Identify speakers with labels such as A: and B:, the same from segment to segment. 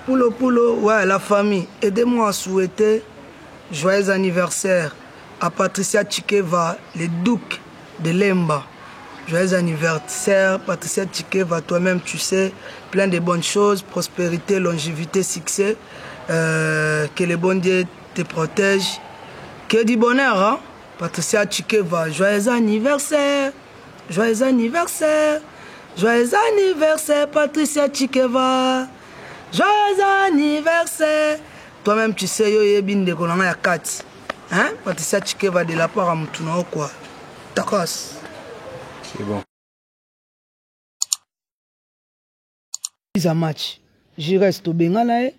A: Poulo Poulo, ouais, la famille, aidez-moi à souhaiter joyeux anniversaire à Patricia Tshikeva, le duc de Lemba. Joyeux anniversaire, Patricia Tshikeva, toi-même tu sais, plein de bonnes choses, prospérité, longévité, succès. Euh, que le bon Dieu te protège. Que du bonheur, hein? Patricia Tshikeva, joyeux anniversaire, joyeux anniversaire, joyeux anniversaire, Patricia Tshikeva. Joyeux anniversaire. Toi-même tu sais yo yebi ndeko na nga ya kati. Hein? Patricia Tshikeva de la part ya mutu na yo quoi. Takos.
B: C'est bon.
A: Eza match. Jires tobengana ye.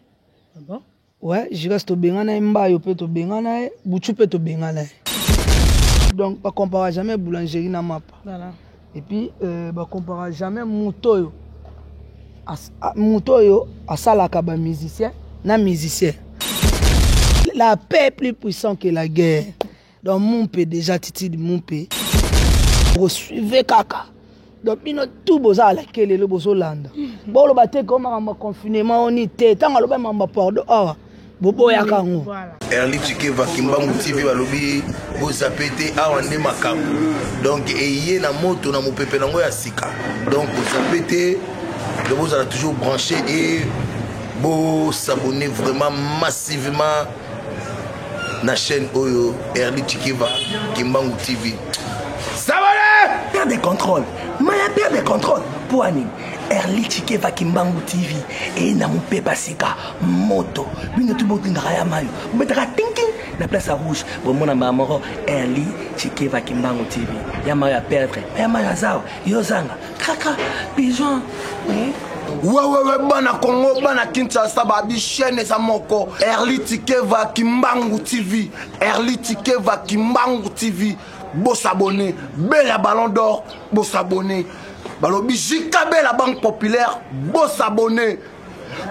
C: Ah bon?
A: Ouais, Jires tobengana ye Mbayo pe tobengana ye, Buchu pe tobengana ye. Donc ba compara jamais boulangerie na mapa.
C: Voilà.
A: Et puis euh, ba compara jamais moto oyo moto oyo asalaka ba musicien na musicien. La paix est plus puissant que la guerre. Donc mumpe déjà attitude mumpe. Suivez kaka. Donc bino tout boza la kelelo bozolanda. Boloba te ko makambo ya confinement oni te. Tango aloba makambo ya pardon awa boboyaka yango.
D: Erli Tshikeva Kimbangu TV balobi bozape te awa nde makambo donc eye na moto na mopepe nango ya sika donc bozape te donc bozala toujours branché et bo s'abonner vraiment massivement na chaîne oyo Erli Tshikeva Kimbangu TV. S'abonner
E: Perte de contrôle. Maya perte de contrôle. Pour nini? Erli Tshikeva Kimbangu TV et na mopepa sika moto bino tu botindaka ya mayo bobetaka tinking na place ya rouge bomona mbala moko Erli Tshikeva Kimbangu TV ya mayo ya perdre ya mayo azawa yo zanga kaka pigeon oui.
D: wewewe bana congo bana kinshasa babi chaîne eza moko erli tikeva kimbangu tv erli tikeva kimbangu tv bosabone bela ballon d'or bosabone balobi jkb la banque populaire bosabone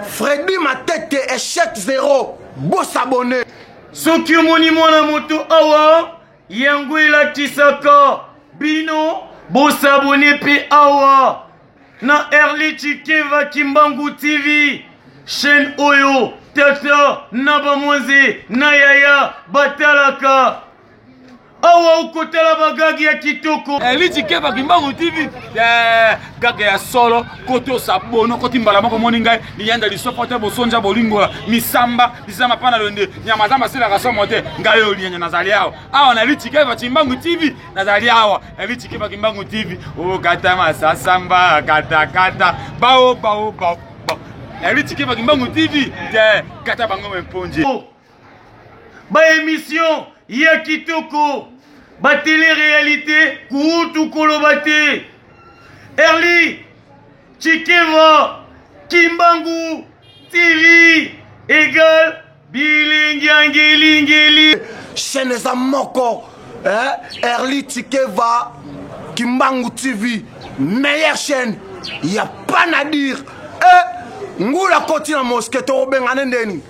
D: fredi matete échec zéro bosabone
F: soki omoni mwana moto awa yango elakisaka bino bosabone mpe awa na Erli Chikeva Kimbangu TV chaîne oyo tata na bamwanze na yaya batalaka awa okotala bagage ya kitoko
G: Erli Chikeva Kimbangu TV eh, gage ya solo koti osabono koti mbala moko omoni ngai liyanda lisofo te bosonja bolingola misamba lisamba pana londe nyama zamba asilaka somo te ngai oyo liyanya nazali awa awa na lichikeva Kimbangu TV nazali awa na lichikeva Kimbangu TV okata masasamba katakata bao bao bao na lichikeva Kimbangu TV te kata bango memponje
F: ba émission ya kitoko ba télé réalité kutu koloba te Erli Chikeva Kimbangu TV égale bilengi ya ngelingeli
D: chaîne eza moko eh? Erli Tikeva Kimbangu TV meilleure chaîne ya pas à dire eh? ngula koti na mosquée tokobengana ndeni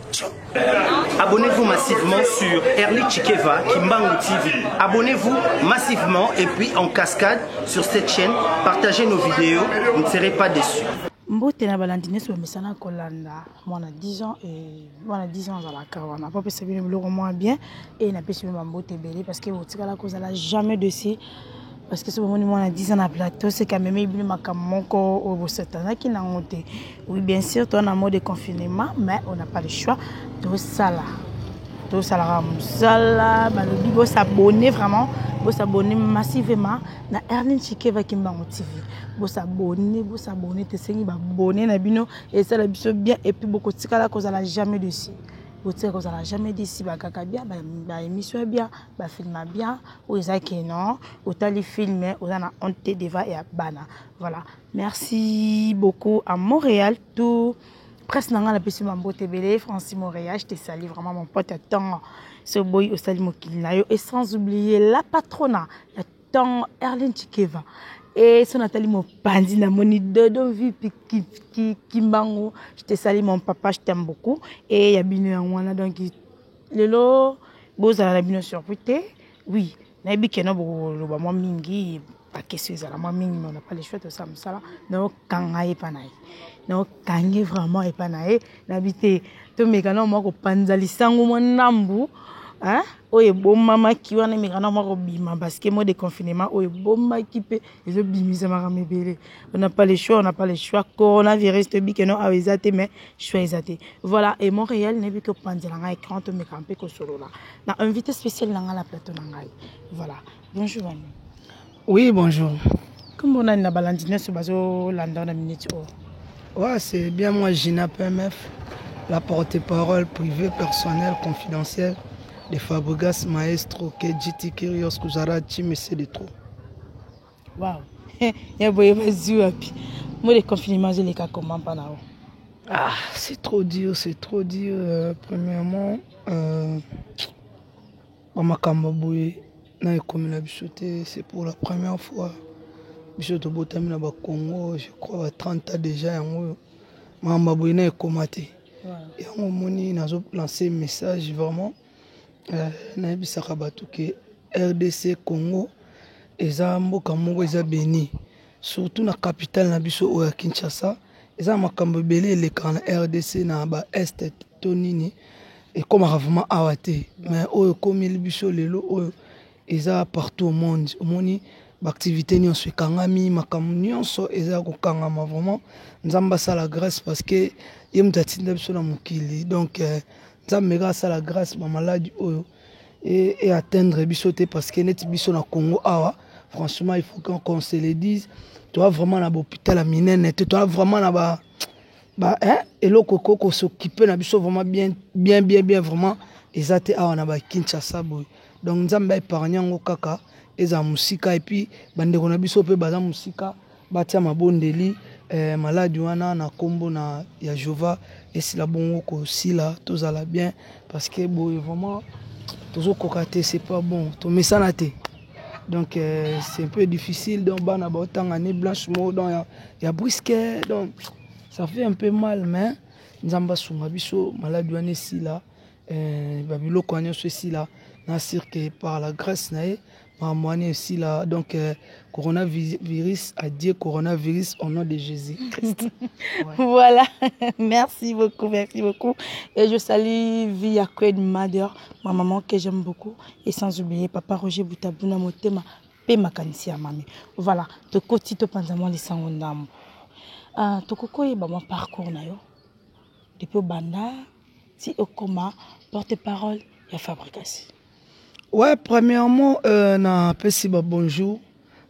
H: Abonnez-vous massivement sur Erli Chikeva Kimbangu TV. Abonnez-vous massivement et puis en cascade sur cette chaîne. Partagez nos vidéos, vous ne serez pas déçus.
C: mbote na balandi nyonso bamesana kolanda mwana 10 ans et mwana 10 ans azalaka wana po apesa bino biloko mwa bien e napesi bino bambote ebele parce que botikala kozala jamais dessus parce que soki bomoni mwana 10 ans na plateau c'est amemi bino makambo moko oyo bosatanaki nango te oui bien sûr toza na mode de confinement mais on n'a pas le choix tosala tosalaka mosala balobi bosabonne vraiment bosabonne massivement na Erlin Chikeva Kimbangu TV bosabonne bosabonne tesengi babonne na bino esala biso bien et puis bokotikala kozala jamais dessus botika kozala jamais déçu bakaka bien baémission ya bien bafilm ya bien oyo eza ke non otali film oza na honte te devant ya bana voilà merci beaucoup à Montréal tout presse na ngai napesi bambote ebele Francis Montréal je te salue vraiment mon pote ya ntongo so boyi osali mokili na yo et sans oublier la patrona ya ntongo Erlin Chikeva et so natali mopanzi namoni dodo vipi Kimbangu je te salue mon papa je t'aime beaucoup et ya bino yango wana donc lelo bozala na bino surpris te oui nayebi keno bokoloba mwa mingi baquestion ezala mwa mingi mais on n'a pas le choix tosala mosala naokanga ye mpa na ye Naokangi vraiment epa na ye nabi te tomeka nao mwa kopanza lisango mwa ndambu oyo ebomamaki wana emeka nao mwa kobima parce que mode confinement oyo ebombaki mpe ezobimisa makambo ebele. On n'a pas le choix, on n'a pas le choix. Coronavirus toyebi ke no awa eza te, mais choix eza te. Voilà, et Montréal nayebi ke opanzela ngai écran, tomeka mpe kosolola na invité spécial na ngai na plateau na ngai. Voilà, bonjour Mami.
A: Oui, bonjour.
C: Kombo nani na balandi nyonso bazolanda na minute oyo?
A: Ouais, c'est bien moi, Gina PMF, la porte-parole privée, personnelle, confidentielle de Fabregas Maestro, KGT Kyrios Kuzarachi, Monsieur de trop.
C: Wow. Ya boye bazwi wapi? Mo de confinement ezoleka comment mpa na yo?
A: Ah, c'est trop dur, c'est trop dur. Premièrement, bamakambo boye na ekomela biso te, c'est pour la première fois. Biso tobotami na bacongo, je crois ba 30 ans déjà, yango oyo makambo boye na ekoma te. Yango omoni nazolancer message vraiment, nayebisaka bato ke RDC Congo eza mboka moko eza béni, surtout na capitale na biso oyo ya Kinshasa. Eza makambo ebele elekaka na RDC na ba est to nini, ekomaka vraiment awa te, mais oyo ekomeli biso lelo oyo eza partout au monde. Omoni baactivité nyonso ekangami, makambo nyonso eza kokangama. Vraiment Nzambe asala grâce, parce que ye moto atinda biso na mokili. Donc Nzambe kaka asala grâce, bamaladi oyo e atteindre biso te, parce que neti biso na Congo awa, franchement, il faut qu'on se le dise, toa vraiment na bahôpital ya minene te, toa vraiment na ba hein, eloko ekoki kos'occuper na biso vraiment bien bien bien bien, vraiment eza te awa na bakinshasa boye. Donc Nzambe aépargne yango kaka, ezala mosika. Et puis bandeko na biso mpe baza mosika, batia mabondeli, maladi wana na nkombo na ya Jehova esila bongo kosila, tozala bien, parce que boye vraiment tozokoka te, c'est pas bon, tomesana te. Donc c'est un peu difficile. Donc bana baotanga année blanche moko, donc ya brusque, donc ça fait un peu mal, mais Nzambe asunga biso, maladi wana esila, babiloko wana nyonso esila. Na sûr que par la grâce na ye makambo wana esila. Donc coronavirus, adieu coronavirus, au nom de Jésus Christ.
C: Ouais. Voilà, merci beaucoup, merci beaucoup. Et je salue Via Queen Mother, ma maman que j'aime beaucoup, et sans oublier papa Roger Boutabuna Motema pe makanisi ya mami. Voilà, tokoti topanza mwa lisango ndambo. Tokoki koyeba mwa parcours na yo depuis obanda ti okoma porte-parole ya Fabregas?
A: Ouais, premièrement, napesi ba bonjour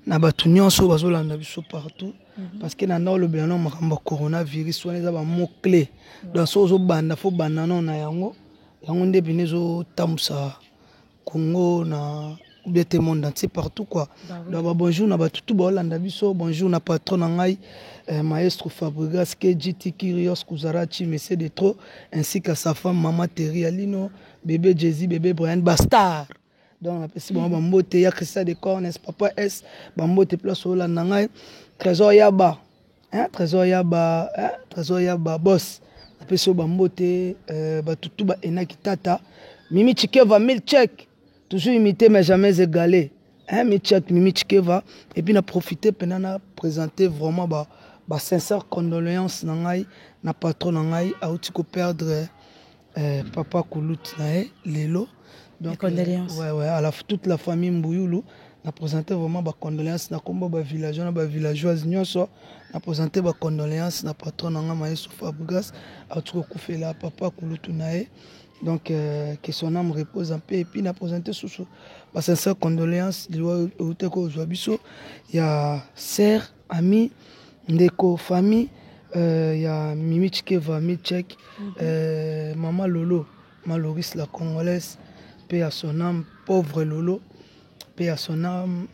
A: na bato nyonso bazolanda biso partout, parce que na nda olobela nao makambo ya coronavirus wana eza bamot clé. Donc so ozobanda, fo banda nao na yango. Yango nde pene ezotambusa Congo na ou bien te monde entier partout quoi. Bah oui. Donc ba bonjour na bato tout baolanda biso, bonjour na patron na ngai, maestro Fabregas KGT Kyrios Kuzarachi Monsieur de trop, ainsi qu'à sa femme maman Terry Alino, bébé Jay-Z, bébé Brian Bastard. Donc napesi bango bambote ya Christian de Cornes, papa S, bambote place olanda ngai, Trésor Yaba, hein, Trésor Yaba, hein, Trésor Yaba boss, napesi yo bambote, bato tu baenaki tata Mimi Chikeva Milchek, toujours imité mais jamais égalé, hein, Milchek Mimi Chikeva. Et puis na profiter pena na présenter vraiment ba sincère condoléance na ngai na patron na ngai auti ko perdre papa Koulout na ye lelo. Donc
C: condoléances.
A: Ouais, à la toute la famille Mbuyulu, na présenter vraiment ba condoléances na kombo ba villageois na ba villageoise nyonso. Na présenter ba condoléances na patron na ngai Maestro Fabregas auti kokufela papa Kouloutu na ye. Donc que son âme repose en paix. Et puis na présenter susu ba sincère condoléances liwa euti kozwa biso ya sœur, ami, ndeko, famille, ya Mimi Chikeva Milchek, maman Lolo Maloris la Congolaise, paix à son âme, pauvre Lolo, paix à son âme,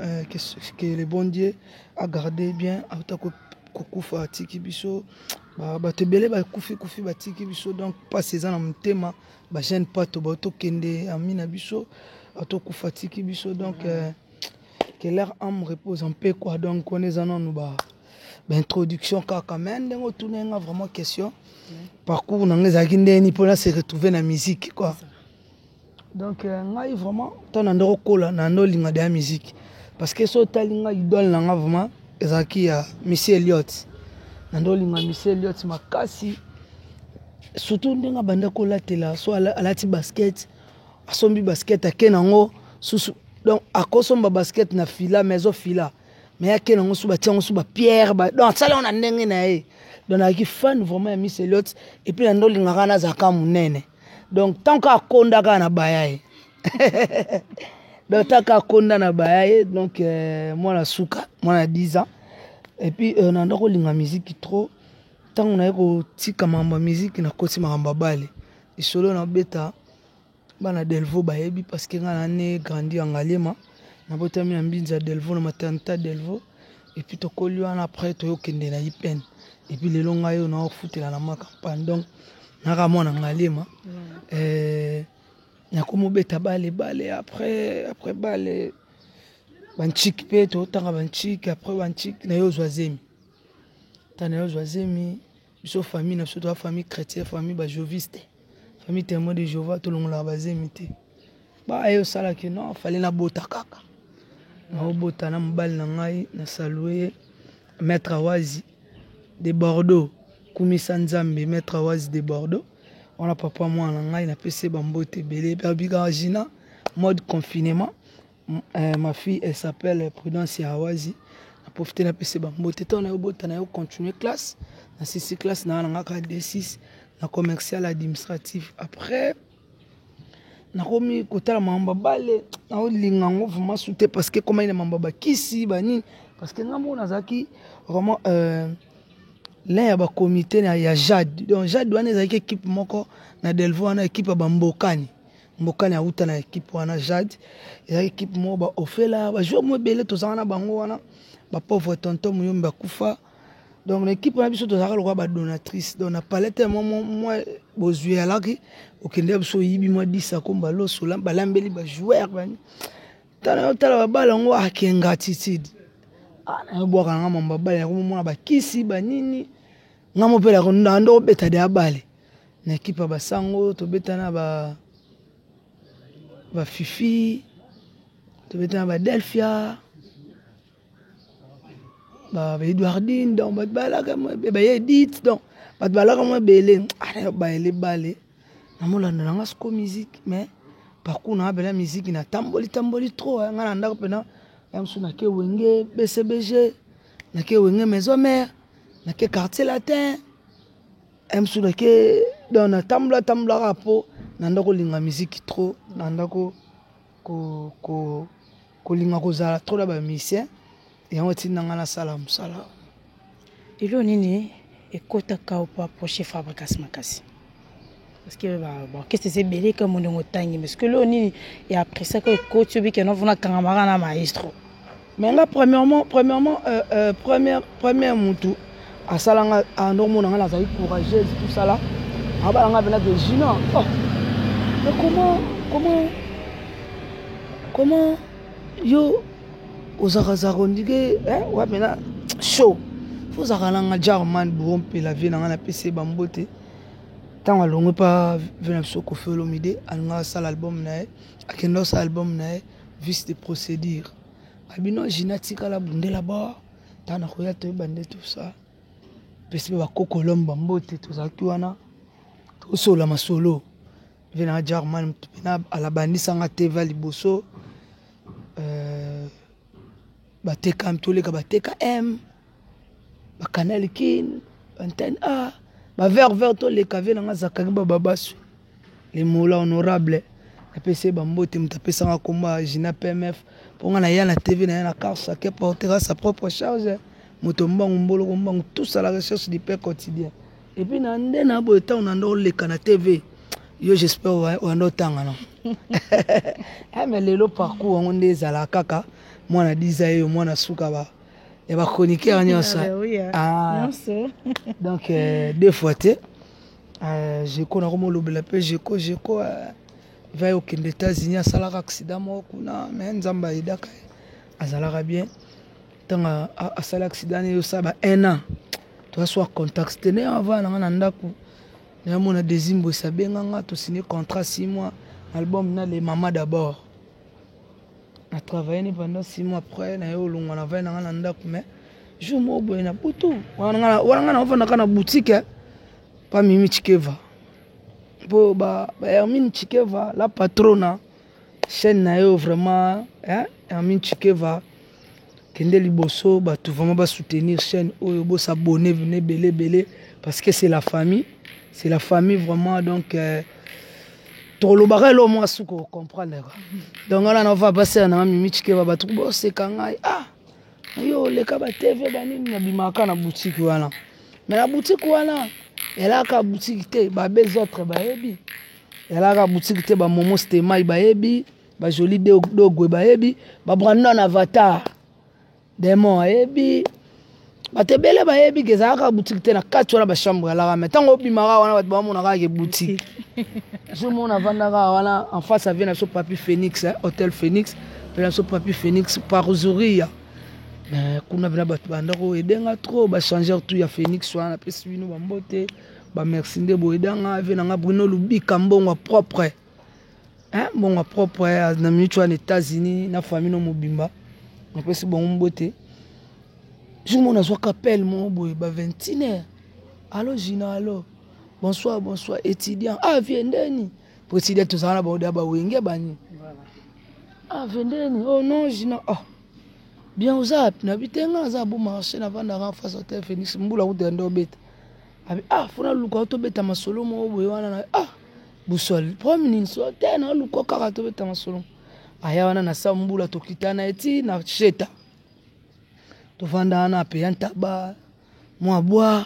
A: que le bon Dieu a gardé bien auta kokufa atiki biso. Bato ebele bakufi kufi batiki biso. Donc mpasi eza na motema bajeune pato baotokende ami na biso atokufa atiki biso. Donc que leur âme repose en paix quoi. Donc wana eza nanu ba baintroduction kaka, mais ndenge otuna nga vraiment question, parcours na nga ezalaki ndeni mpona se retrouver na musique quoi. Donc ngai vraiment ntango na ndoko kola na ndo olinga deya musique, parce que so otali nga, idole na nga vraiment ezalaki ya Missy Elliott. Na ndo linga Miss Elliot makasi. Surtout ndenge abanda kolatela so alati basket, asombi basket ake nango susu donc akosomba basket na fila mais ezo fila mais ake nango su batia yango su ba pierre ba donc asala yango na ndenge na ye. Donc nazalaki fan vraiment ya Miss Elliot et puis na ndo lingaka nazalaka monene. Donc tant que akonda kaka na baya ye. Donc tant que akonda na baya ye donc euh, mwana suka mwana 10 ans et puis euh, na ndako linga musique trop ntango naye kotika makambo ya musique nakoti makambo ya bale lisolo nabeta bana Delvaux bayebi parce que ngai na ne grandi ya Ngaliema nabotami na mbinza ya Delvaux na maternité ya Delvaux et puis tokoli wana après toyokende na IPN et puis lelo ngai oyo naofutela na ma campagne donc naka mwana Ngaliema mm. eh, nakomobeta bale bale après après bale banchiki mpe totanga banchiki après banchiki naye ozwa zemi ntango naye ozwa zemi biso famille na biso toza famille chrétien famille bajoviste famille témoin de Jéhovah tolongolaka bazemi te baye osalaki non fale nabota kaka naobota na mobali na ngai na salue ye maître awazi de Bordeaux kumisa nzambe maître awazi de Bordeaux wana papa mwana na ngai napesi ye bambote ebele babikaka gina mode confinement euh, ma fille elle s'appelle Prudence ya Awazi na profite napesi bambote ntango nayo bota nayo continuer classe na sisi classe na nga kaka D6 na commercial administratif après nakomi kotala makambo ya bale naolinga yango vraiment su te parce que ekomaki na makambo ya bakisi banini parce que nga moko nazalaki vraiment euh, l'un ya bacomité ya jade donc jade wana ezalaki équipe moko na delvo wana équipe ya bambokani mbokani awuta na équipe wana jade ezalaki équipe moko baofela bajoueur mo ebele tozalaka na bango wana bapauvre tonton muyombe akufa donc na équipe na biso tozalaka lokola badonatrice donc na palette mwa mwa bozwi alaki okende biso oyibi mwa 10 akomba loso balambeli bajoueur bani tala yo tala babala yango ake ah, ingratitude ah, nayobwaka nanga mambo babale nakomomona bakisi banini nga mo mpe nando obeta de abale na ekipe ya basango tobeta na ba bafifi tobeta na badelphia ba Edouardine donc bato balaka ba Edith donc bato balaka mwa ebele ah, baele bale namolanda nanga siko musique mais parcours nanga mpena musique natamboli tamboli trop eh, nga na ndako mpena ya mosusu nake wenge bcbg nake wenge maison mère nake quartier latin ya mosusu nake donc natambola tambolaka mpo na ndako olinga musique trop na ndako ko, ko, kolinga kozala trop na ba musicien yango etinda ngai nasala mosala.
C: Eloko nini ekotaka po approche Fabrigas makasi parce que ba orchestre eza ebele comme ndenge otangi mais ce que eloko nini e appréciaka ekoti obike no vona kangamaka na maestro.
A: Mais nga premièrement premièrement euh, euh, première première mutu asala nga ando mona nga nazali courageuse tout ça là abala nga pena ke Gina oh mais comment comment comment yo ozalaka ondike eh, wa pena chaud fo ozalaka na nga jarman bouro mpela vie na nga napesi ye bambote ntango alongwe mpa vie na biso Koffi Olomide alinga asala album na ye akenda osala album na ye vice de procédure abino Gina tikala bundela bord ntango nakoya toyeba nde tout ça pesi mpe bakoko lombe bambote tozalaki wana tosola masolo vie na jarman mpena alabandisanga teva liboso euh, bateka toleka bateka m bacanal kin antenne a bavert vert toleka vie nanga zakari bababasu le mola honorable napesi ye bambote moto apesanga nkombo ya gina pmf mpo nga naya na tv naya na car chacun portera sa propre charge moto mbangu mboloko mbangu tous à la recherche du pain quotidien et puis na nde na boye ntango na nde oleka na tv yo j'espère wanda otanga no eh, mais lelo parcours yango nde ezalaka kaka mwana diza yeyo mwana suka ba ya bachroniqueur nyonso ah, donc euh, deux fois te euh, jeko nakomolobela mpe jeko jeko euh, va okende États-Unis asalaka accident moko kuna mais nzambe ayedaka ye azalaka bien ntango asali accident ne osala ba un an toza so contact te nde avant nanga na ndako nayamona desimbo esabenganga tosigne contrat 6 mois album na les mama d'abord na travaille ni pendant 6 mois après naye olongwa na vai nanga na ndako mais Jour moko boye na butu wana nga naofandaka na boutique eh, pa Mimi Tshikeva, mpo ba Hermine Tshikeva la patrona, chaîne na yo vraiment eh, Hermine Tshikeva kende liboso, bato vraiment basoutenir chaîne oyo, bosabonne vene ebele ebele, parce que c'est la famille, c'est la famille vraiment. Donc tolobaka eloko moko asuka ocomprendre quoi. Donc wana naova basela nanga Mimi Tshikeva, bato boseka ngai, ah yo oleka ba TV banini, nabimaka na boutique wana. Mais na boutique wana elaka boutique te, babe autres bayebi elaka boutique te, bamomo stemai bayebi, bajoli dogwe bayebi, babrandon avatar demon ayebi, bato ebele bayebi ke ezalaka boutique te. Na kati wana bachambre alaka, mais ntango obimaka wana bato bamonaka ke boutique. Jour moko navandaka wana en face ave na biso Papi Phoenix, Hotel Phoenix mpe na biso Papi Phoenix Parzuria, mais kuna mpena bato bandako edenga trop, bachangeur tout ya Phoenix wana, napesi bino bambote, bamerci nde boyedanga. Ave nanga Bruno Lubika, mbongo propre, mbongo propre na minute wana États-Unis na famille no mobimba, napesi bango mbote. Jour moko nazwaka appel moko boye ba 21 heures: "Allo Gina, allo, bonsoir, bonsoir étudiant." "Ah vie, ndeni po étudiant tozala na baoda bawenge bani." "Ah vie, ndeni?" "Oh non Gina, oh bien, oza nabi te, nga naza bo marché, navandaka en face hotel Phoenix, mbula kuta nde obeta." Abi: "Ah, fona luka tobeta masolo moko boye wana." Na ah busol problème nini? So te, naluka kaka tobeta masolo. Aya wana na sa mbula, tokitana eti na sheta, tovanda wana, apeya ntaba mwa boire,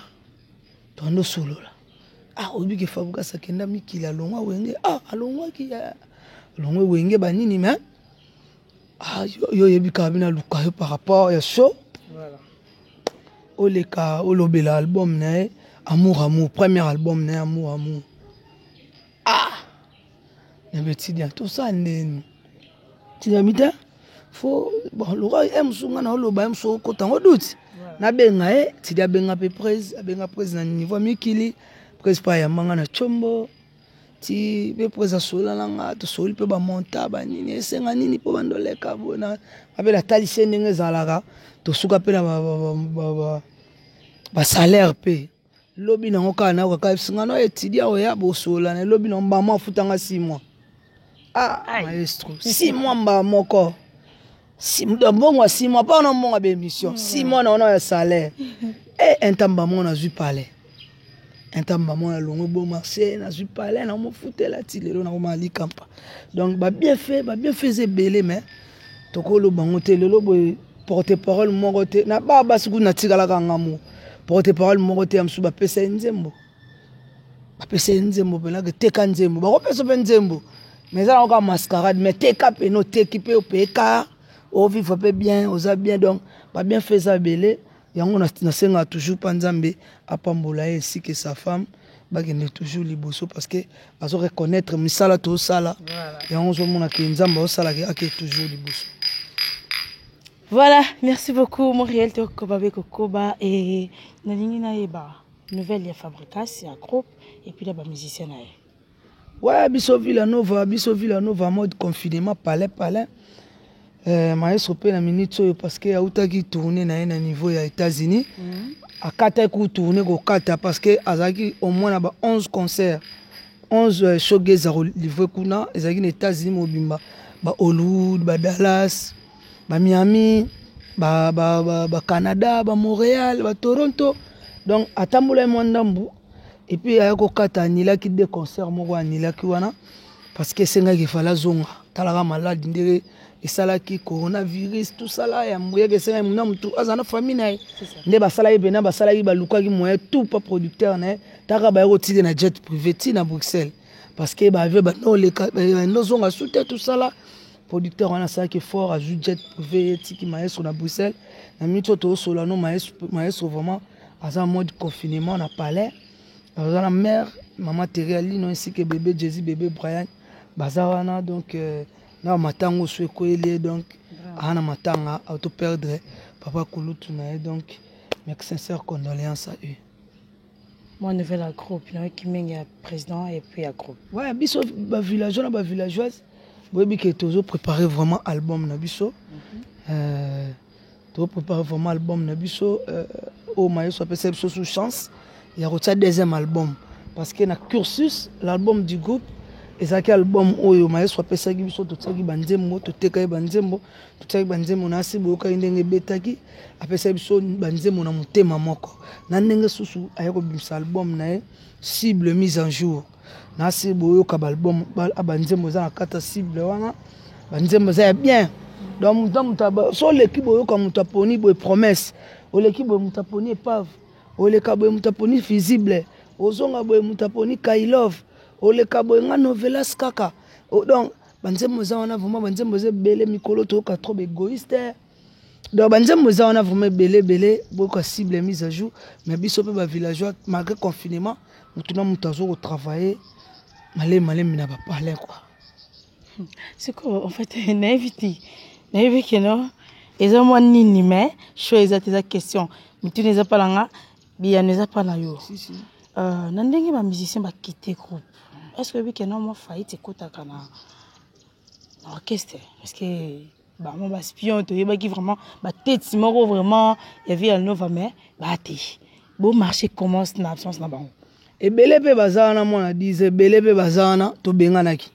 A: toando solola. Ah, oyebi ke Fabregas akenda mikili, alongwa Wenge. Ah, alongwaki, alongwe Wenge banini, mais ah, yo oyebi kaka bino, aluka yo par rapport ya show oleka olobela album na ye Amour Amour, premier album na ye Amour Amour. Ah, nabe étudiant, tosala ndeni tinami te, fo bon loka ye mosusu nga na oloba ye mosusu okota yango duti, nabenga ye tidi, abenga mpe prise, abenga prise na niveau ya mikili, prise mpe ayambanga na tshombo ti mpe prise asola na nga, tosoli mpe bamonta banini, esenga nini mpo bandoleka boye, abela atalisi ye ndenge ezalaka, tosuka mpe na basalaire mpe lobi nango kaka nayoka bisinga no étudiant oya bosola na elobi na mbama afutanga 6 mois. Ah maestro, 6 mois mbaa moko, mbongo ya 6 mois mpona mbongo ya bémission, 6 mois na wana ya salaire e intamba moko nazwi palais, intamba moko nalongwe bo marché, nazwi palais, namofutela ti lelo nakoma likampa. Donc babienfait, babienfait eza ebele, mais tokoloba yango te lelo boye. Porte parole moko te na baa basi kutu natikalaka nga mo porte parole moko te ya mosusu. Bapesa ye nzembo, bapesa ye nzembo mpenaka teka nzembo, bakopesa mpe nzembo, mais eza nango kaka mascarade. Mais teka pene, oteki mpe opeka, ovivre mpe bien, oza bien. Donc babienfait eza ebele, yango nasengaka toujours mpa Nzambe apambola ye ainsi que sa femme, bakende toujours liboso, parce que azo reconnaître misala tozosala, yango ozomona ke Nzambe azosalaka ake toujours liboso.
C: Voilà, merci beaucoup Moriel Tokoba Kokoba et nalingi nayeba nouvelle ya Fabregas, ya groupe et puis là ba musicien na ye.
A: Ouais, biso Villa Nova, biso Villa Nova mode confinement, palais palais. Maestro mpe na minute oyo, parce que autaki tourné na ye na niveau ya États-Unis, akataki ku tourné kokata, parce que azalaki au moins na ba 11 concert, 11 showcase akolivre kuna, ezalaki na États-Unis mobimba, ba Hollywood, ba Dallas, ba Miami, ba Canada, ba Montréal, ba Toronto. Donc atambola ye mwa ndambu et puis aya kokata, anilaki deux concert moko, anilaki wana parce que esengaki efale azonga, talaka maladi ndenge esalaki coronavirus, tosala ya yeke, esengaki na motu aza na famille na ye nde basalaki mpena, basalaki, balukaki moyen tout pa producteur na ye, taka baya kotika na jet privé ti na Bruxelles, parce que bave bandoleka bandozonga su te. Tosala producteur wana asalaki fort, azwi jet privé, etiki maestro na Bruxelles. Na miniti oyo tozosola no, maestro vraiment aza mode confinement na palais, aza na mare mama Terry Alino ainsi que bébé Jésus, bébé Brian, baza wana. Donc na matanga oso ekweyeli ye, donc aa na matanga, autoperdre papa kulutu na ye. Donc mes sincères condoléances à eux.
C: Moi, nouvelle ya groupe, nayoki mingi ya président et puis ya groupe.
A: Ouais, biso bavillageois na bavillageoise, boyebi ke tozopréparer vraiment album na biso. Toprépare vraiment album na biso oyo Mayeso apesa biso sous chance ya kotia deuxième album, parce que na cursus, l'album du groupe ezalaki album oyo Mayeso apesaki biso. Totiaki banzembo, totekaki banzembo, totiaki banzembo na asi, boyokaki ndenge ebetaki. Apesaki biso banzembo na motema moko na ndenge susu aye kobimisa album na ye Cible mise en jour. Na asi boyoka baalbum, banzembo eza na kati ya Cible wana, banzembo eza ya bien. Donc moto moto so oleki, boyoka moto aponi boye Promesse, oleki boye moto aponi Epave, oleka boye moto aponi Visible, ozonga boye moto aponi Kailove, oleka boye nga Novelas kaka. Donc banzembo eza wana vraiment, banzembo eza ebele. Mikolo toyoka trop égoïste. Donc banzembo eza wana vraiment ebele ebele. Boyoka Cible mise à jour. Mais biso mpe bavillageois, malgré confinement, motu na moto azo kotravaille malemi malemi na bapalin quoi.
C: Sikoyo en fait nayebi te, nayebi ke no eza mwa nini, mais choix eza te. Eza question, mituna eza mpa na nga, biyano eza mpa na yo.
A: Si, si.
C: Na ndenge bamusicien bakite groupe, est ce que oyebi ke no mwa faillite ekotaka na orchestre? Parce que bango baspion, toyebaki vraiment bateti moko vraiment ya Villa Nova, mais bate bo marché commence na absence na bango.
A: Ebele mpe baza wana, mwana 10, ebele mpe baza wana, tobenganaki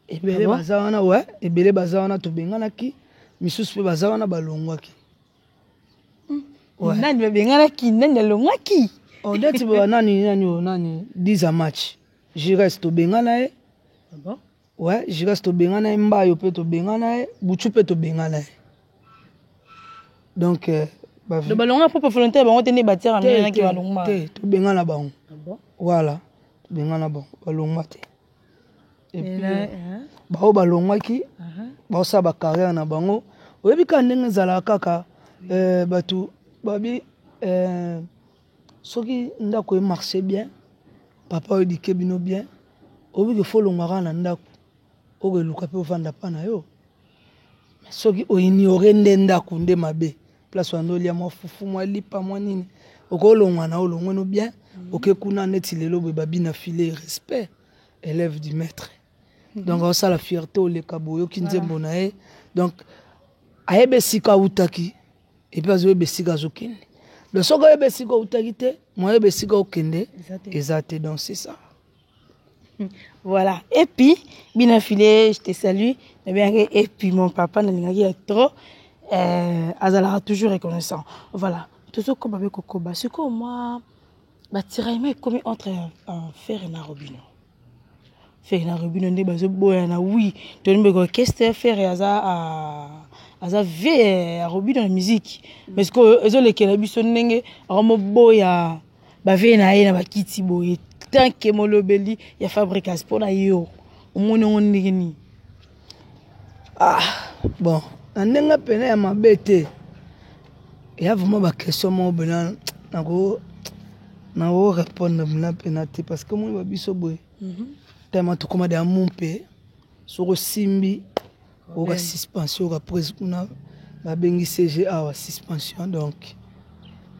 A: ebele.
C: Ah bon?
A: Baza wana we, ebele baza wana, tobenganaki. Misusu mpe baza wana, balongwaki. Ouais.
C: Nani babenganaki, nani alongwaki?
A: Oh, neti boye nani nani oyo nani 10 a match Jires, tobengana ye.
C: Ah bon?
A: Ouais, Jires tobengana ye, Mbayo mpe tobengana ye, Butu mpe tobengana ye. Donc
C: Do balongwa propre volontaire bango te nde batiaka
A: te,
C: minanaki
A: te,
C: balongwa?
A: Te, tobengana bango.
C: Ah bon?
A: Voilà, tobengana bango, balongwa te. Et puis,
C: Hein?
A: Bao balongwaki baosala bacarrière na bango. Oyebi kaka ndenge ezalaka kaka, bato babi soki ndako emarche bien, papa oyedike bino bien, oyebi ke fo olongwa kaka na ndako, oyo eluka mpe ovanda mpa na yo. Mais soki oignore nde ndako nde mabe, place wana olia mwa fufu, mwa lipa, mwa nini, okolongwa na olongwe no bien, oke kuna. Neti lelo boye babina file respect élève du maître, donc aosala fierté, oleka boyoki nzembo na ye. Donc ayeba esika autaki et puis azoyeba esika azokende. Donc soki oyeba esika outaki te, moyeba esika okende
C: Eza te.
A: Eza te. Donc c'est ça.
C: Voilà. Et puis, bien affilé, je te salue. Mais bien, et puis mon papa, nalingaki ya trop, azalaka toujours reconnaissant. Voilà. Tozokoba be kokoba. Sikoyo moi, batiraillement ekomi entre Ferre na Robino. Ferre na Robino nde bazoboyana. Oui, toyebi orchestre Ferre aza vie ya Robino na musique. Mais sikoyo ezolekela biso ndenge akomoboya bavie na ye na bakiti boye, tant que molobeli ya Fabricas, mpo na yo omoni yango ndenge nini?
A: Ah bon, na ndenge pene ya mabe te, eya vraiment baquestion moko bena nako répondre mena pena te, parce que omoni babiso boye tellement tokóma deya mu mpe soki osimbi oyoka suspension, oyoka prise kuna babengi CG awa suspension. Donc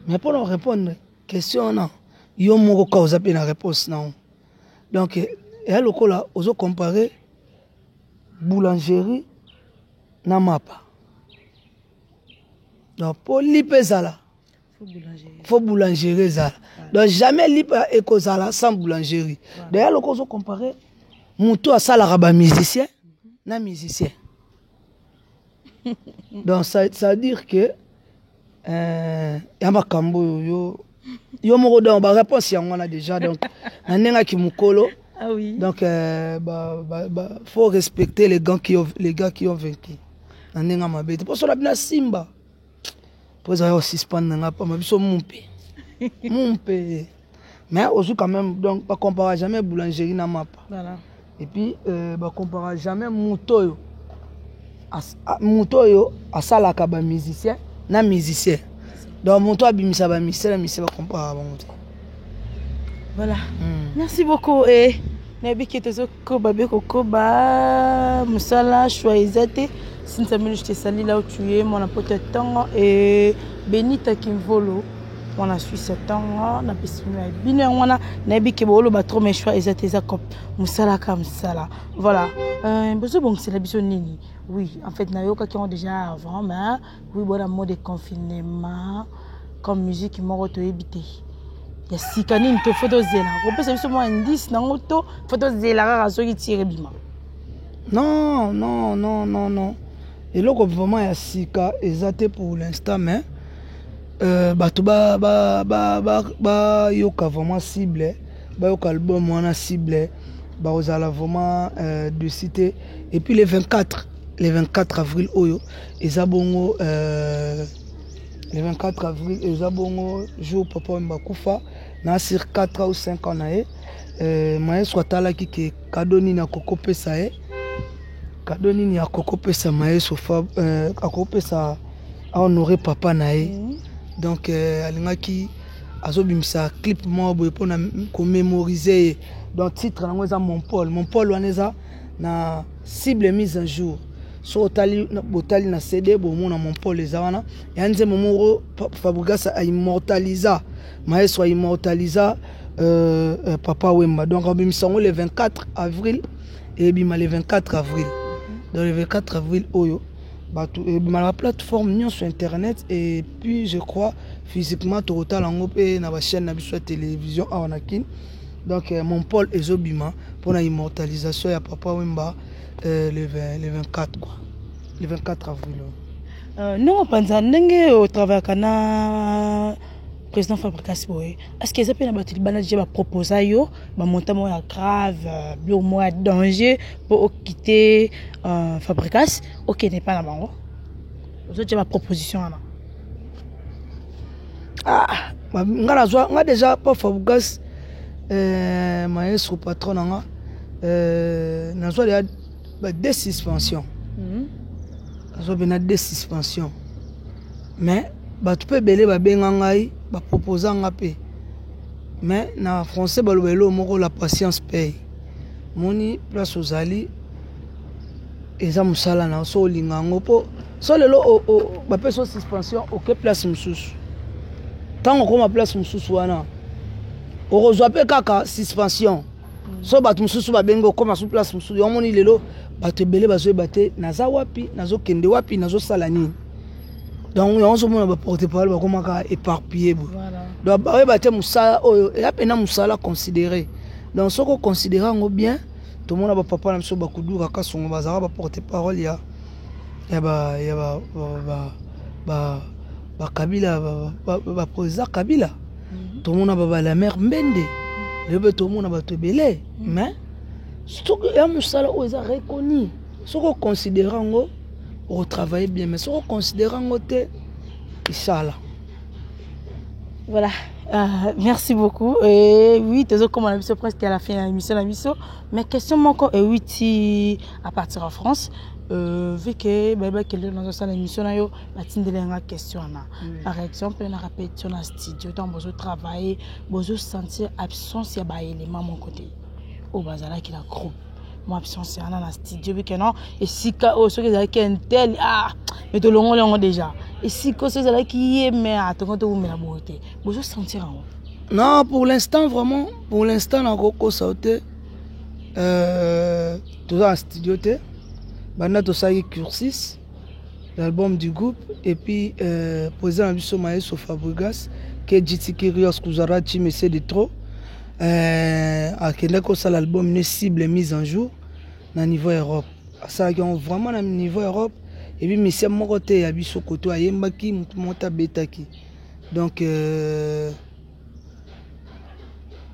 A: mais mpona korépondre question wana, yo moko ka oza mpe na réponse nango. Donc eya lokola ozocompare boulangerie na mapa. Donc mpo lipa ezala, fo boulangerie ezala. Donc jamais lipa ekozala sans boulangerie. D'ailleurs loko ozocompare moto asalaka bamusicien na musicien, donc ça veut dire que ya makambo oyo yo moko, donc baréponse yango wana déjà. Donc na ndenge aki mokolo.
C: Ah oui.
A: Donc bah, faut respecter les gars qui ont vaincu. Na ndenge mabe te, mpo so na bino simba po ezala kosuspendre na nga pamba biso mumpe mumpe, mais ozwi quand même. Donc bacompara jamais boulangerie na mapa.
C: Voilà.
A: Et puis bacompara jamais moto oyo asalaka bamusicien na musicien. Donc moto abimisa bamusicien na musicien, bacompara bango te.
C: Voilà. Merci beaucoup. Et nayebi ke tozokoba be kokoba mosala, choix eza te. Sinsameli, je te salue là où tu es, mwana poto ya ntongo. Et Benita Kimvolo. Mwana Suisse ya ntongo napesi bino ya bino yango wana. Nayebi ke booloba trop, mais choix eza te, eza cop mosala ka mosala. Voilà, bozobongisela biso nini? Oui, en fait nayokaki yango déjà avant, mais oui, bona mode de confinement comme musique moko toyebi te ya sika nini to fo tozela kopesa biso mwa indice nango to fo tozela kaka soki tire ebima.
A: Non, non, non, non, non, eloko vraiment ya sika eza te pour l'instant, mais bato bayoka ba, ba, ba vraiment cible, bayoka album wana cible, bakozala vraiment dessus te. Et puis le 24 avril oyo eza bongo, le 24 avril eza bongo jour Papa Wemba akufa na sur 4 ou 5 ans na ye. Maestro atalaki ke cadeau nini akokopesa ye, cadeau nini akokopesa maestro, akokopesa ahonore papa na ye. Donc alingaki azobimisa clip moko boye mpona komémoriser ye. Donc titre nango eza Mon Paul. Mon Paul wana eza na cible mise à jour. So otali, botali na CD, bomona Mon Paul eza wana ya nzembo moko Fabregas aimmortalisa, maestro aimmortalisa Papa Wemba. Donc abimisa yango le 24 avril, ebima le 24 avril. Donc le 24 avril oyo bato ebima na baplateforme nyonso internet, et puis je crois physiquement tokotala yango mpe na bachaîne na biso ya télévision awa na Kine. Donc Mon Paul ezobima mpona immortalisation ya Papa Wemba, le 24 quoi, le 24 avril.
C: Ndenge opanza, ndenge otravaillaka na président Fabregas boye, est ce que eza mpe na bato libanda déjà baproposa yo bamontant moko ya grave, biloko moko ya danger mpo okite Fabregas, okende epai na bango? Ozotia baproposition wana?
A: Ah, nga nazwa nga déjà pa Fabregas, maestro patron na nga, nazwa déjà ba deux suspensions. Nazwa mpena deux suspensions, mais bato mpe ebele babenga ngai, baproposa nga mpe. Mais na français baloba eloko moko: la patience paye. Moni place ozali eza mosala na so olinga yango, mpo so lelo bapesi yo suspension, oke place mosusu, ntango okóma place mosusu wana okozwa mpe kaka suspension. So bato mosusu babengi, okóma su place mosusu. Yango moni lelo bato ebele bazoyeba te naza wapi, nazokende wapi, nazosala nini. Donc yango ozomona baporte parole bakomaka éparpillé boye. Donc bayeba te mosala oyo eza mpena mosala considéré. Donc soki oconsidéré yango bien, tomona bapapa na biso bakudura Kasongo bazalaka baporte parole ya ba ya ba ba ba bakabila, baprésident Kabila. Tomona babalamer Mbende, lelo mpe tomona bato ebele. Mais soki ya mosala oyo eza reconnu, soki oconsidéré yango, okotravaille bien, mais soki oconsidéré yango te, esala.
C: Voilà, merci beaucoup. Et oui, comme on a vu presque à la fin de l'émission, la mission. Mais question moko et oui, à partir en France, vu que bah que dans sa émission na yo, batindele nga question na. Par exemple, na répétition na studio, tant bozo travailler, bozo sentir absence ya ba élément mon côté. Au bazala ki la groupe. Moi absence yana na studio, vu que non, esika oyo soki ezalaki un tel, ah, mais tolongoli yango déjà. Esika oyo ezalaki ye, mais atongo towumela boye te. Bozo sentir yango?
A: Non, pour l'instant vraiment, pour l'instant nakokosa yo te, toza na studio te banda tosalaki Cursus, l'album du groupe. Et puis président na biso maestro Fabregas ke GT Kirios Kuzarachi Monsieur de trop, akendaki kosala album ne cible mise en jour na niveau Europe. Asalaki yango vraiment na niveau Europe, et puis mission moko te ya biso koto ayembaki, motu moko te abetaki. Donc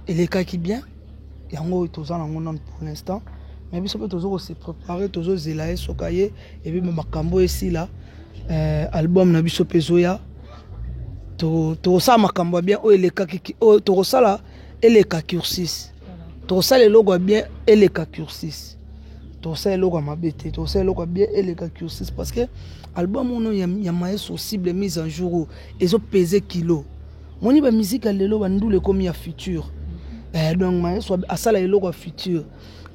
A: elekaki bien. Yango oyo toza nango nano pour l'instant, mais biso mpe toza kose préparer, tozozela ye soki aye epi makambo oyo esila, album na biso mpe ezoya. Tokosala makambo ya bien oyo elekaki, oyo tokosala eleka Cursus. Tokosala eloko ya bien eleka Cursus, tokosala eloko ya mabe te, tokosala eloko ya bien eleka Cursus, parce que album oyo ya maestro cible mise en jour oyo ezopese kilo. Moni bamusike ya lelo, bandula ekomi ya futur. Donc maestro asala eloko ya futur.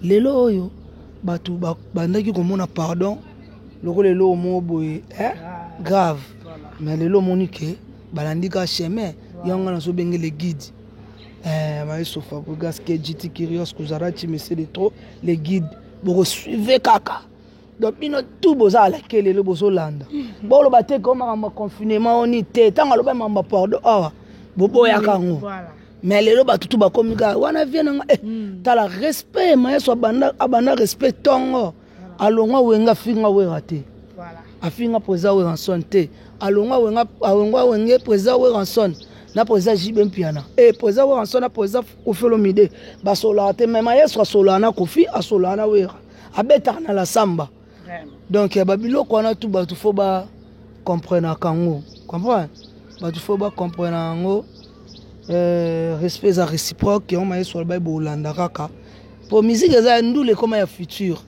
A: Lelo oyo bato bandaki komona pardon lokola eloko moko boye, eh? Grave. Mais lelo omoni ke balandi ka chemin. Yango nga nazobenge le guide. Eh, maestro Fabregas, KGT Kyrios, Kuzarati, monsieur de trop, le guide. Bokosuive kaka. Donc bino tout boza alake lelo bozolanda. Boloba te ko makambo confinement oni te. Ntango aloba makambo pardon awa boboyaka yango. Mais lelo bato tu bakomi kaka wana vie nanga eh, tala respect maestro abanda abanda respect tongo. Alongwa wenga afinga wera te. Afinga président Werrason te. Alongwa wenga alongwa wenge président Werrason na président JB Mpiana. Eh président Werrason na président Koffi Olomide basololaka te mais maestro asololaka na Koffi asololaka na Wera. Abetaka na la samba. Donc ba biloko wana tout bato faut ba comprenaka yango. Comprendre? Bato faut ba comprendre yango. Respect eza réciproque, yango maestro aloba bolanda kaka. Po musique eza ndule ekoma ya futur.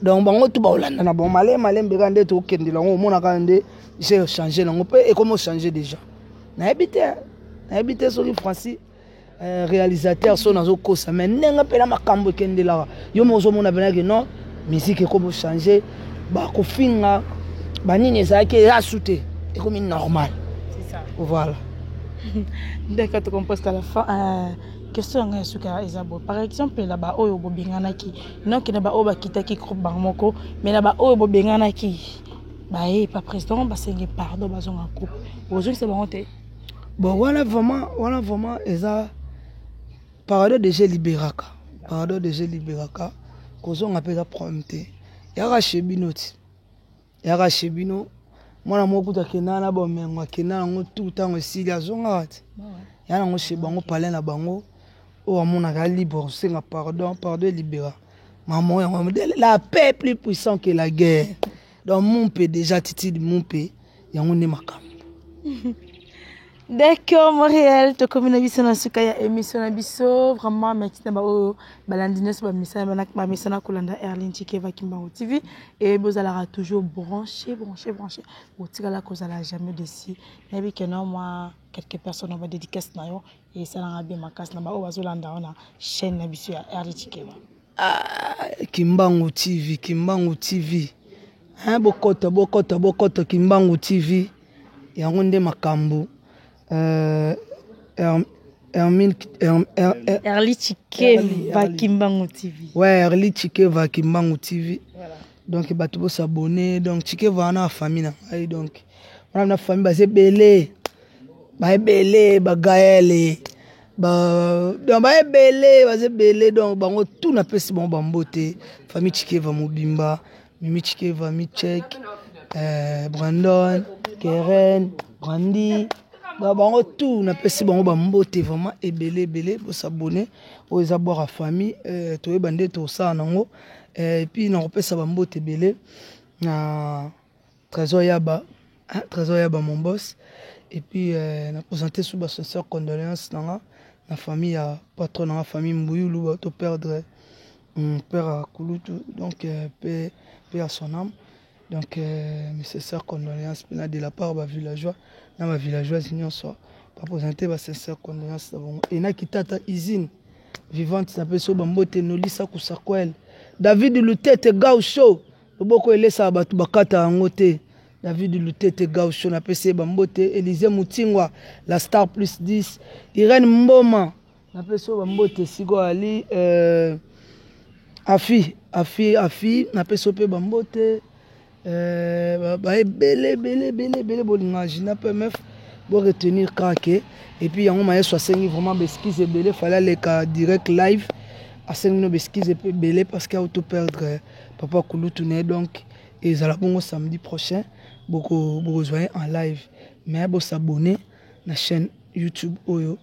A: Donc bango tout baolanda na bango malembe malembe kaka nde tokendela yango omonaka nde j'ai changé nango mpe ekoma ochange déjà. Nayebi te, nayebi te soki Francis réalisateur so nazokosa mais ndenge mpena makambo ekendelaka yo moko ozomona mpena ke non musique ekoma ochange bakofinga banini ezalaki eza su te ekomi normal. Voilà.
C: D'accord, tu comprends qu'à la fin question yanga ya suka eza boye. Par exemple na ba oyo bobenganaki, noki na ba oyo bakitaki groupe bango moko, mais na ba oyo bobenganaki baye pa président basenge pardon bazonga groupe, bozongisa bango te?
A: Bon wana vraiment, wana vraiment eza pardon déjà libéraka, pardon déjà libéraka, kozonga mpe eza problème te. Yaka chez bino ti, yaka chez bino mwana moko kuta akenda na bomengo akenda nango tout ntango esili azongaka ti ya nango chez bango palais na bango oyo amonaka libre osenga pardon, pardon elibéra maman yango la paix plus puissant que la guerre. Donc mumpe déjà attitude mumpe yango nde makambo.
C: D'accord Montréal, tokomi na biso na suka ya émission na biso. Vraiment merci na ba oyo balandi nyonso bamesana kolanda Erlin Tshikeva Kimbangu TV et bozalaka toujours branché branché branché, botikala kozala jamais déçu. Nayebi ke no mwa quelques personnes ba dédicace na yo et esalanga bien makasi na ba oyo bazolanda yo na chaîne na biso ya Erlin Tshikeva.
A: Ah, Kimbangu TV, Kimbangu TV. Hein, bokota bokota bokota Kimbangu TV. Yango nde makambo. Hermine,
C: Erli Tshikeva Kimbangu TV.
A: Ouais, Erli Tshikeva Kimbangu TV. Voilà. Donc bato bo s'abonner, donc Tshikeva wana famille na ngai, donc wana na famille baze belé. Ba ebele, ba Gaël, ba donc ba ebele, baze belé, donc bango tout na pesi bango bambote. Famille Tshikeva mobimba, Mimi Tshikeva, Michek, Brandon, Keren, Brandy, ba bango tout na pesi bango bambote vraiment ebele ebele. Bo s'abonner oyo eza boire famille, toyeba nde tosala nango. Et puis na kopesa bambote ebele na Trésor Yaba, hein, Trésor Yaba mon boss. Et puis na présenter sous ba sincère condoléances nanga na famille ya patron nanga famille Mbuyulu ba to perdre père à Kulutu, donc paix, paix à son âme. Donc mes sincères condoléances pena de la part ba villageois na ba villageoises nyonso ba présenter ba sincères condoléances na bango. Et na kitata usine vivante na peso ba mbote nolisa kusakwel David Lutete Gaucho loboko elesa bato bakata yango te. David Lutete Gaucho na pesi ba mbote. Élisée Mutingwa la star plus 10 Irène Mboma na pesi ba mbote. Sigo Ali Afi Afi Afi na pesi pe ba mbote. Ba ebele ebele ebele ebele bolinga Gina PMF bo retenir kake. Et puis yango mayeso asengi vraiment ba excuse ebele, fallait aleka direct live asengi no ba excuse ebele parce que auto perdre papa Kulutu ne. Donc ezala bongo samedi prochain boko bokozwa en live, mais bo s'abonner na chaîne YouTube oyo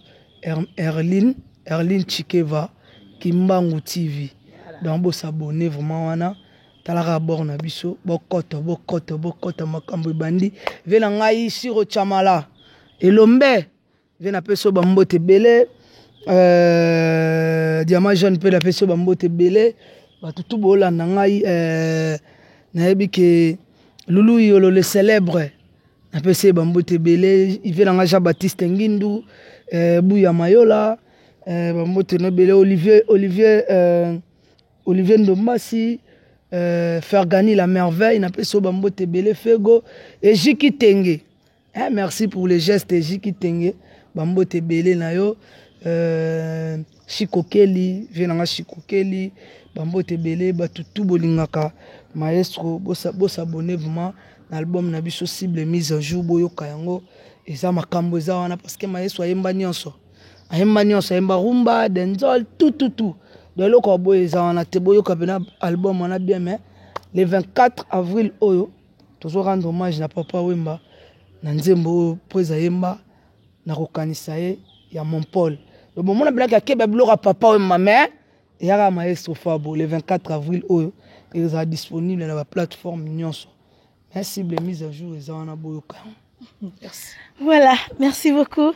A: Erlin, Erlin Tshikeva Kimbangu TV. Donc bo s'abonner vraiment wana talaka bord na biso bokoto bokoto bokoto makambo ebandi ve na ngai Siro Chamala Elombe ve na peso ba mbote ebele. Diamant jeune pe na peso ba mbote ebele bato tu bolanda ngai. Nayebi ke Lulu Yolo le célèbre na pesi ba mbote ebele. Ive na ngai Jean Baptiste Ngindu, Buya Mayola, ba mbote no ebele. Olivier, Olivier, Olivier Ndombasi, Fergani la merveille na pesi ba mbote ebele. Fego et Jiki Tenge. Merci pour les gestes Jiki Tenge. Bambote ebele na yo. Euh, Shikokeli, vie na nga Shikokeli, bambote ebele bato tout bolingaka maestro bosabonne vraiment na album na biso cible mise à jour boyoka yango eza makambo eza wana parce que maestro ayemba nyonso ayemba nyonso ayemba rumba denzol tout tout tout donc eloko ya boye eza wana te boyoka mpena album wana bien mais le 24 avril oyo tozo rendre hommage na papa wemba na nzembo oyo mpo ayemba nakokanisa ye ya mon paul donc bomona bilaki akeba biloko ya papa wemba mais eyaka maestro fabo le 24 avril oyo ezala disponible na baplateforme nyonso mais cible mise à jour eza wana boyoka yango.
C: Merci. Voilà, merci beaucoup.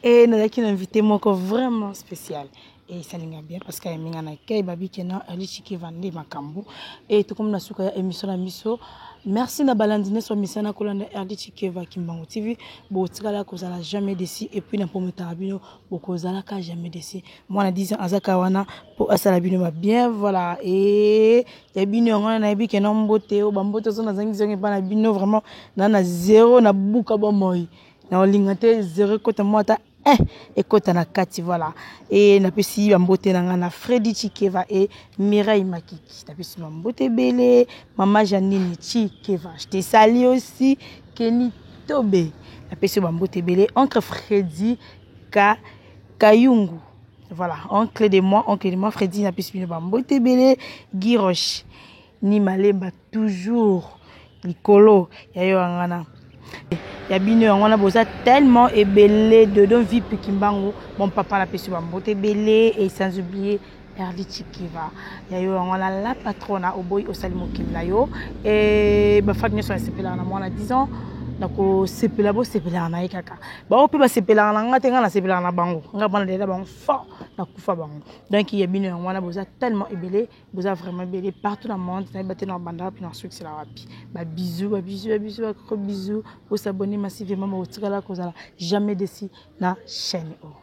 C: Et nous avons invité moko vraiment spécial. Et esalinga bien parce que ayeminga na kei babike na alichiki vande makambo et tokomi na suka ya émission na biso. Merci na balandi nyonso misana kolanda Erdi Chikeva Kimbangu TV. Botikala kozala jamais déçu et puis na prometaka bino bokozalaka jamais déçu. Mwana 10 ans azaka wana po asala bino ba bien voilà et ya bino yango wana nayebi ke na mbote oyo bambote ozo nazangi zongi epai na bino vraiment na na zero na buka bomoi na olinga te zero ekota mwa ata eh, ekota na kati voilà e napesi bambote na ngai na Fredi Chikeva e Mireille Makiki napesi bambote ebele mama Janine Chikeva je te salue aussi Kenny Tobe napesi bambote ebele oncle Fredi Ka Kayungu voilà oncle de moi oncle de moi Fredi napesi bino bambote ebele Guy Roche ni Malemba toujours likolo ya yo yangana ya bino yango wana boza tellement ebele dodo vipi kimbangu mon papa napesi bambote ebele et sans oublier Erli Chikiva ya yo yango wana la patrona oboyi osali mokili na yo e bafati nyonso basepelaka na mwana 10 ans nakosepela bosepelaka na ye kaka bango mpe basepelaka na nga te nga nasepelaka na bango nga bana lela bango fort nakufa bango donc ya bino yango wana boza tellement ebele boza vraiment ebele partout na monde nayeba te na banda wapi na sukisela wapi babisou babisou babisou bagros bisou bosabonne massivement bokotikala kozala jamais desi na chaîne oyo.